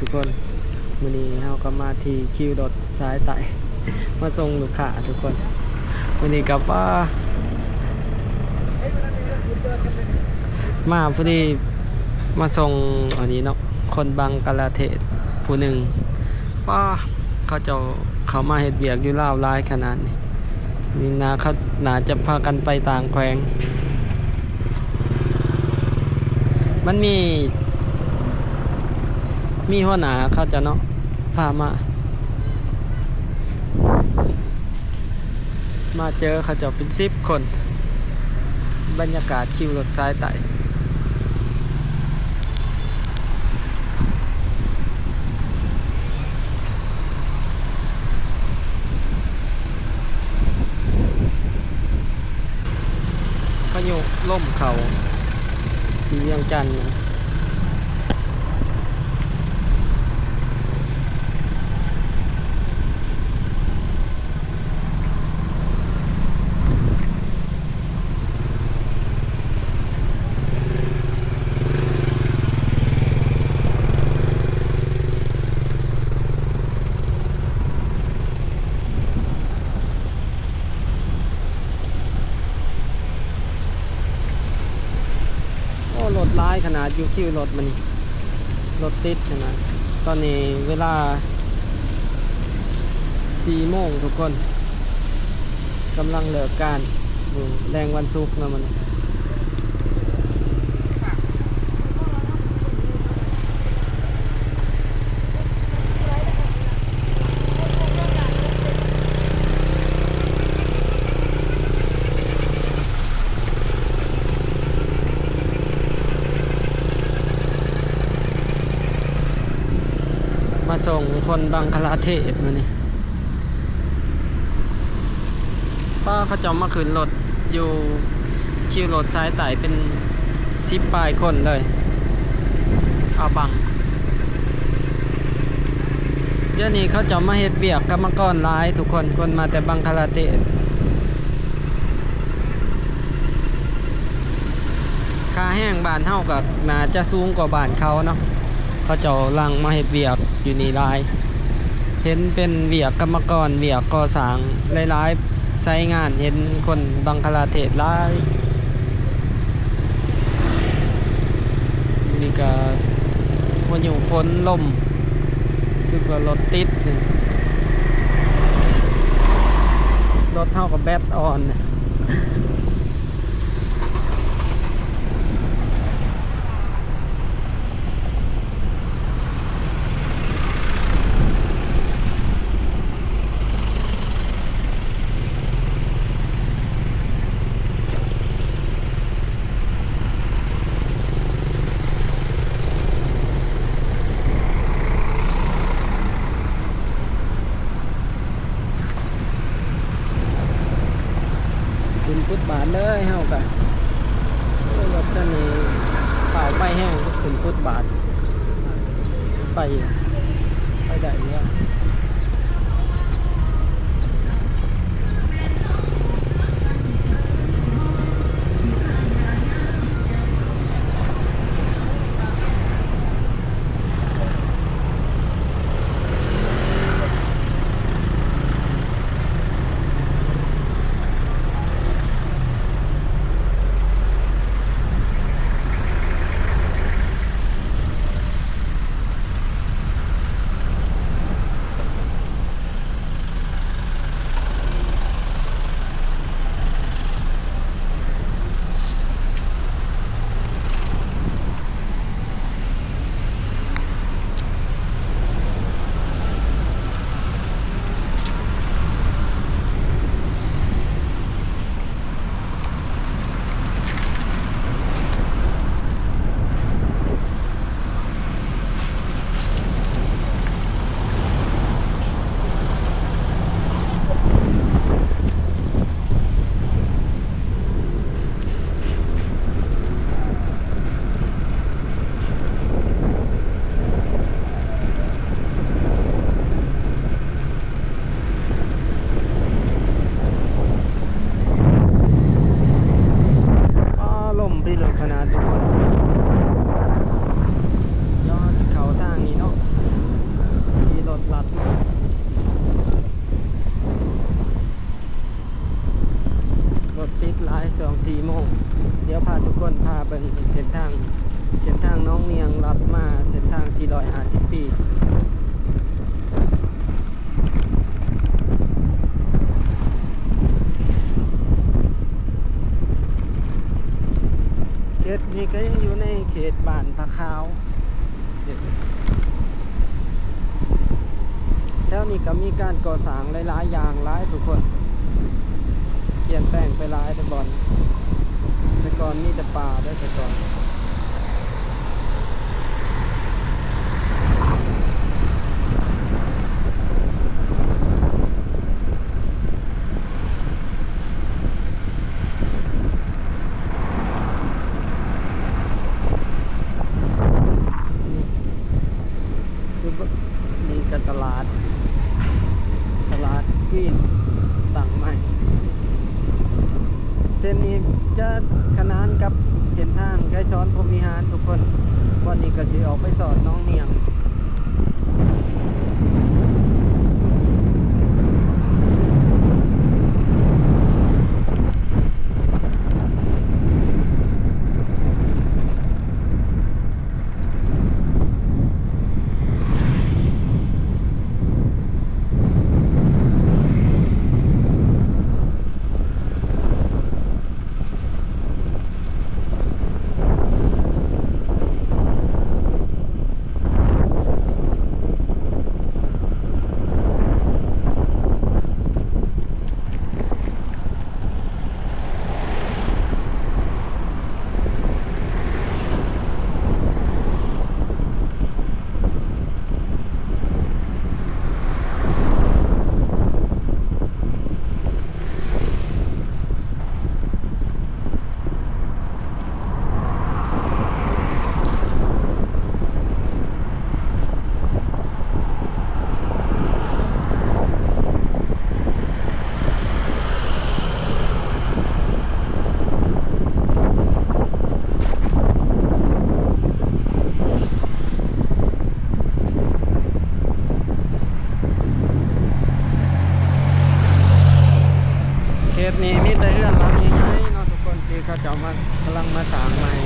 ທຸກຄົນ ມື້ນີ້ເຮົາກໍມາທີ່ຄິວລົດສາຍໃຕ້ ມາສົ່ງລູກຄ້າທຸກຄົນ. ມື້ນີ້ກໍວ່າ ມາພໍດີ ມາສົ່ງອັນນີ້ເນາະ ຄົນບັງກະລາເທດຜູ້ໜຶ່ງ. ປ້າ ເຂົາເຈົ້າເຂົ້າມາເຮັດວຽກຢູ່ລາວຫຼາຍຂະໜາດນີ້ ນີ້ນາ ເຂົາໜ້າຈະພາກັນໄປຕ່າງແຂວງ. ມັນມີ ມີຫົວໜ້າເຂົາເຈົ້າເນາະ ພາມາ ມາເຈີເຂົາເຈົ້າເປັນສິບຄົນ. ບັນຍາກາດຄິວລົດສາຍໃຕ້ ພາຍຸລົມເຂົ້າທີ່ວຽງຈັນ. ໂອ້ ລົດຫຼາຍຂະໜາດຢູ່ ຄິວລົດມື້ນີ້ ລົດຕິດຂະໜາດ. ຕອນນີ້ເວລາສີ່ໂມງທຸກຄົນ ກຳລັງເລີກການ ຢູ່ແລງວັນສຸກເນາະມື້ນີ້. ມາສົ່ງຄົນບັງຄະລາເທດມື້ນີ້. ປ້າ ເຂົາເຈົ້າມາຂຶ້ນລົດຢູ່ຄິວລົດສາຍໃຕ້ເປັນສິບປາຍຄົນເລີຍ ອາບັງ. ດຽວນີ້ເຂົາເຈົ້າມາເຮັດວຽກກຳມະກອນຫຼາຍທຸກຄົນ ຄົນມາແຕ່ບັງຄະລາເທດ. ຄ່າແຮງບ້ານເຮົາກໍໜ້າຈະສູງກວ່າບ້ານເຂົາເນາະ ເຂົາເຈົ້າຫຼັ່ງມາເຮັດວຽກຢູ່ນີ້ຫຼາຍ. ເຫັນເປັນວຽກກຳມະກອນ ວຽກກໍ່ສ້າງຫຼາຍໆ ໄຊງານ ເຫັນຄົນບັງຄະລາເທດຫຼາຍ. ນີ້ກໍພາຍຸຝົນລົມ ຮູ້ສຶກວ່າລົດຕິດ ລົດເຮົາກໍແບັດອ່ອນ. ຂຶ້ນຟຸດບາດເລີຍເຮົາກະ ໂອ້ ລົດຄັນນີ້ຟ້າວໄປແຮງ ຂຶ້ນຟຸດບາດ ໄປ ໄປໄດ້ຢູ່. ໂ ທາງ ເສັ້ນທາງໜອງນຽງ ລັດມາເສັ້ນທາງສີ່ຮ້ອຍຫ້າສິບປີ. ເຂດນີ້ກໍຍັງຢູ່ໃນເຂດບ້ານພະຂາວ. ແຖວນີ້ກໍມີການກໍ່ສ້າງຫຼາຍໆຢ່າງຫຼາຍທຸກຄົນ, ປ່ຽນແປງໄປຫຼາຍແຕ່ບ່ອນ, ແຕ່ກ່ອນມີແຕ່ປ່າເດ້ ແຕ່ກ່ອນ. ນີ້ຄື ນີ້ກໍຕະຫຼາດ ຕະຫຼາດກຣີນຕັ້ງໃໝ່. ເສັ້ນນີ້ຈະຂະໜານກັບເສັ້ນທາງໄກສອນພົມວິຫານທຸກຄົນ. ວັນນີ້ກໍຊິອອກໄປສອດໜອງນຽງ. ເຂດນີ້ມີແຕ່ເຮືອນຫຼັງໃຫຍ່ໆເນາະທຸກຄົນ ທີ່ເຂົາເຈົ້າມາ ກຳລັງມາສ້າງໃໝ່. ເ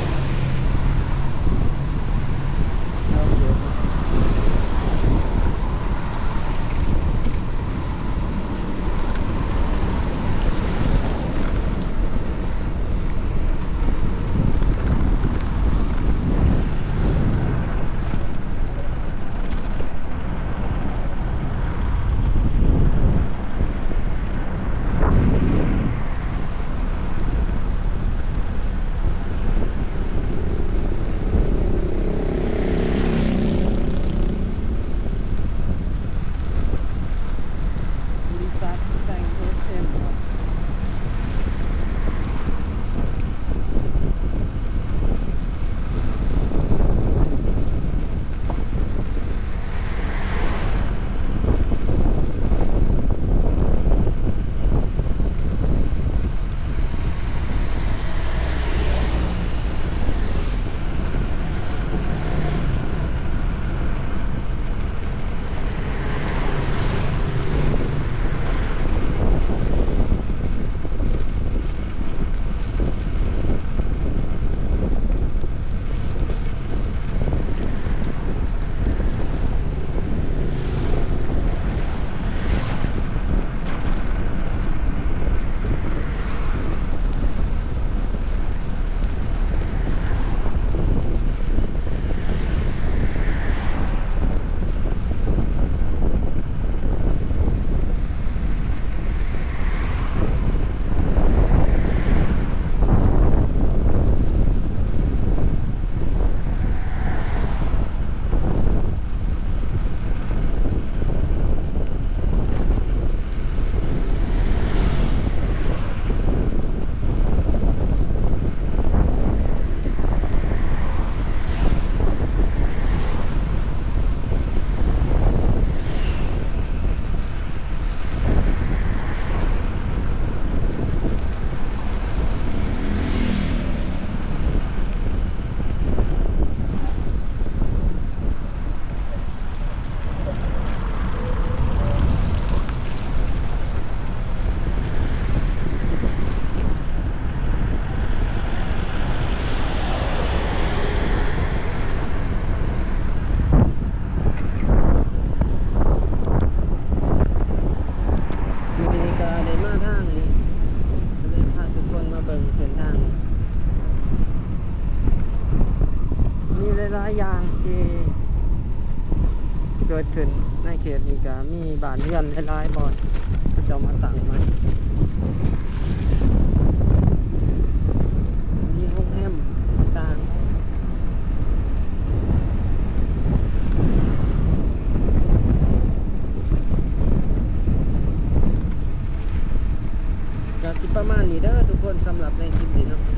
ເກີດຂຶ້ນໃນເຂດນີ້ກະມີບ້ານເຮືອນຫຼາຍໆບ່ອນ ເຂົາເຈົ້າມາຕັ້ງໃໝ່ ມີໂຮງແຮມຕ່າງໆ ກະຊິປະມານນີ້ເດີທຸກຄົນ ສຳລັບໃນຄລິບນີ້ເນາະ.